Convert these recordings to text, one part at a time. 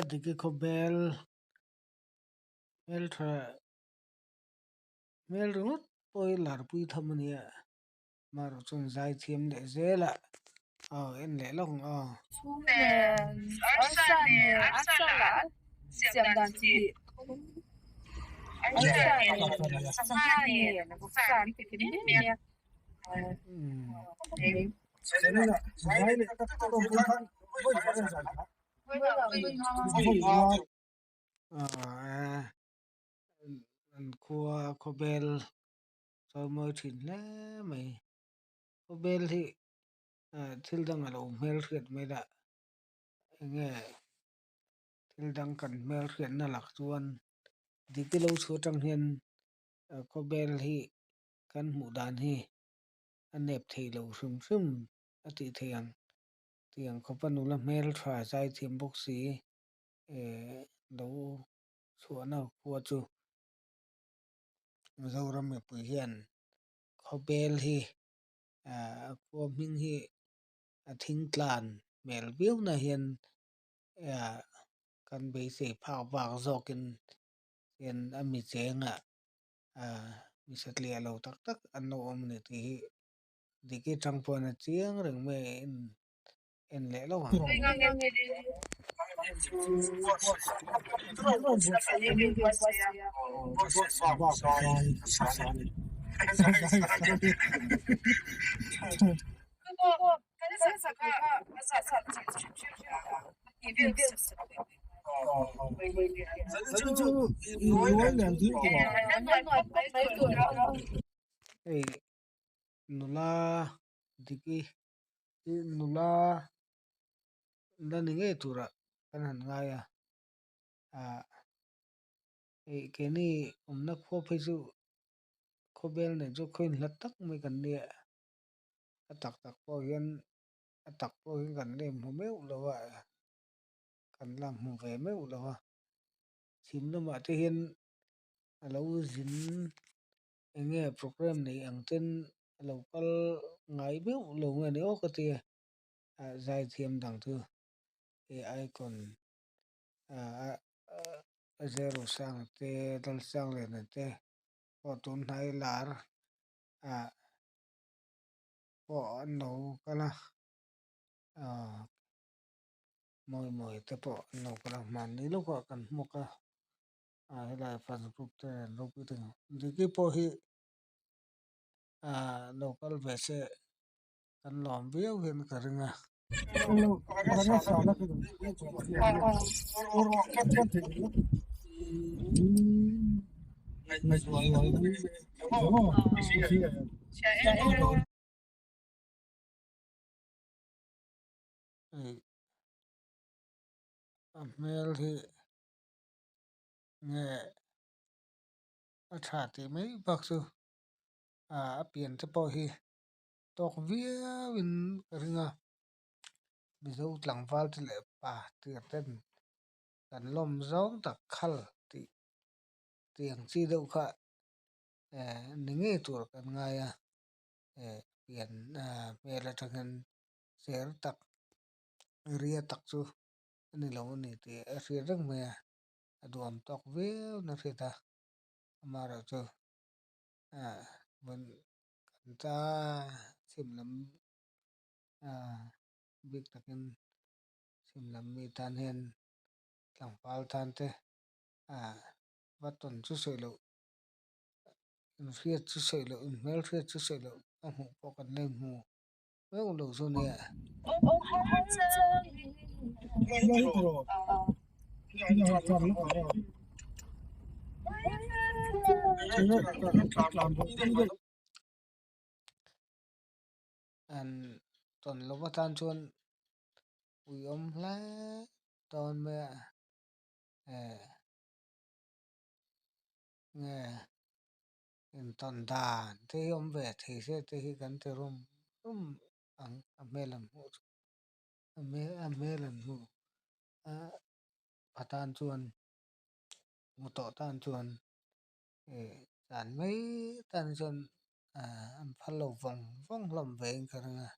Diki khawbel hmeltha hmel ringawt pawh hi larpui tham a nia amaherawh chuan zai thiam leh zel a aw en leh lawk ang aw. An khua khawbel chawimawi thin hle mai khawbel hi thil dang a lo hmelhriat mai lah enge thil dang kan hmelhriatna lak chuan dik te lo chhuah atang hian khawbel hi kan hmuh dan hi a nep thei lo hrim hrim a tih theih ang tiang khawpa nula hmeltha zaithiam bawk si eh lo chhuahna khua chu Mizoram mipui hian khawbel hi ah a khua hming hi a thing tlan hmel viau na hian ah kan beisei phak vak zawkin hian a mi chengah ah mi satliah lo tak tak an lo awm a ni tih hi dik i tang pawhin a chiang reng mai a en en leh lo ang. Hei nula diki hi nula la ni ngei turah kan han ngai a ah hei keini awmna khua phei chu khawvel nen chu khaw inhlat tak mai kan nia a tak tak pawh hian a tak pawh hian kan la inhmu meuh lo a kan la hmu ve meuh lo a chhim lamah te hian a lo zin eng nge programme nei ang ten a lo kal ngai meuh lo nge ni aw ka ti a ah zaithiam dang chu he icon ah a zero sang te lalsang liana te pawh tun hnai lar ah pawh an lo kal a ah mawi mawi te pawh an lo kal a hmanni lawkah kan hmuak a ah helai fans group te an ropui thei ang Diki pawh hi ah lo kal ve se kan lawm viau hian ka ring a. Hei a hmel hi nge a tha tih mai bak chu ah a pian te pawh hi tawk viau in ka ring a mizo tlangval te leh pa tir ten kan lawm zawng tak khal tih tiang chi deuh kha eh ni ngei tur kan ngai a eh pian ah hmel atangin cher tak ria tak chu a ni lo a ni tih a hriat reng mai a a duhawm tawk viau na hriat a amaherawhchu ah vawn kan ta chhim lam ah bik takin chhim lam mi tan hian tlangval tan te ah va tawn chu sawi loh inhriat chu sawi loh inhmel hriat chu sawi loh a hmuh pawh kan la inhmu meuh lo chu nia. An tawn loh atan chuan uiawm hle dawn mai a eh nge intawn dan te hi awm ve thei se te hi kan ti rum rum ang a hmel an hmuh chu a hmel an hmuh. a tan chuan hmu tawh tan chuan ih tlan mai tan chuan ah an phal lo vawng vawng hlawm ve in ka ring a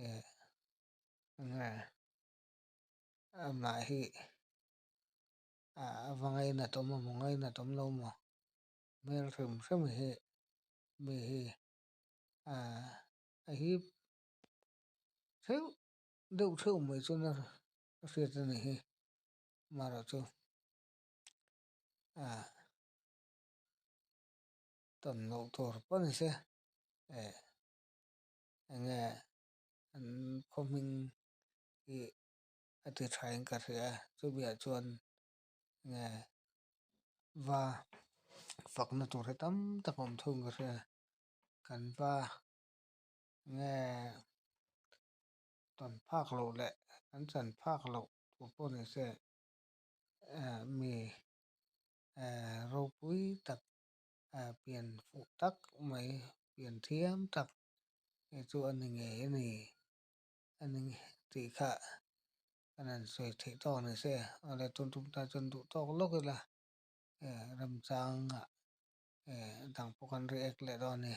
ih enge amah hi ah a va ngainat awm emaw ngainat awm lo maw hmel hrim hrim hi mi hi ah a hip theuh deuh theuh mai chuan a hriat a ni hi amaherawhchu ah tawn loh tur pawh ni se eh enge an khaw hming hi a ti tha in ka hria a chumi ah chuan nge va fakna tur hi tam tak a awm thung ka hria kan va nge tawn phak loh leh an chan phak loh tur pawh ni se eh mi eh ropui tak eh pian fuh tak mai pian thiam tak hi chu a ni ngei a ni a ni tih kha kan han sawi theih tawk ni se awle tun tum tan chuan duh tawk lawk ila eh remchangah eh dang pawh kan react leh dawn a ni.